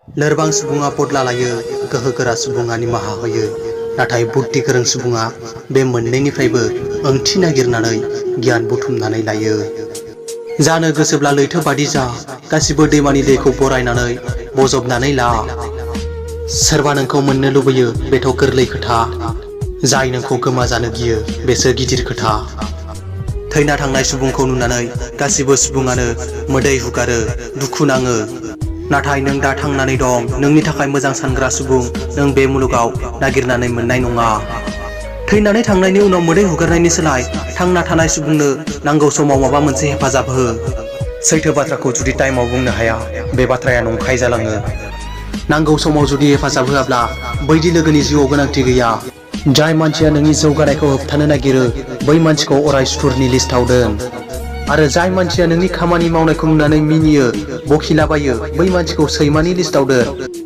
लोरबां सुबुङा बदला लायो, गोहोगोरा सुबुङा निमाहा होयो। नाथाय बुद्धि गोरों सुबुङा बे मोननैनिफ्रायबो ओंथि नागिरनानै गियान बुथुमनानै लायो। जानो गोसोब्ला लैथो बादि जा, गासिबो दैमानि दैखौ बरायनानै बजबनानै ला। सोरबा नोंखौ मोननो लुबैयो बेथ' गोरलै खोथा, जाय नोंखौ गोमाजानो गियो बेसो गिदिर खोथा। थैना थांनाय सुबुंखौ नुनानै गासिबो सुबुङानो मोदै हुगारो, दुखु नाङो। नाथाय नों दा थांनानै दं, नोंनि थाखाय मोजां सानग्रा सुबुं नों बे मुलुगाव नागिरनानै मोननाय नङा। थैनानै थांनायनि उनाव मोदै हुगारनायनि सोलाय थांना थानाय सुबुंनो नांगौ समाव माबा मोनसे हेफाजाब हो। सैथो बाथ्राखौ जुदि टाइमाव बुंनो हाया, बे बाथ्राया नंखाय जालाङो। नांगौ समाव जुदि हेफाजाब होआब्ला बैदि लोगोनि जिउआव गोनांथि गैया। जाय मानसिया नोंनि जौगानायखौ होबथानो नागिरो बै मानसिखौ अराय सुथुरनि लिस्टाव दोन। आरो जाय मानसिया नोंनि खामानि मावनायखौ नुनानै मिनियो, बखिलाबायो, बै मानसिखौ सैमानि लिस्टाव दोन।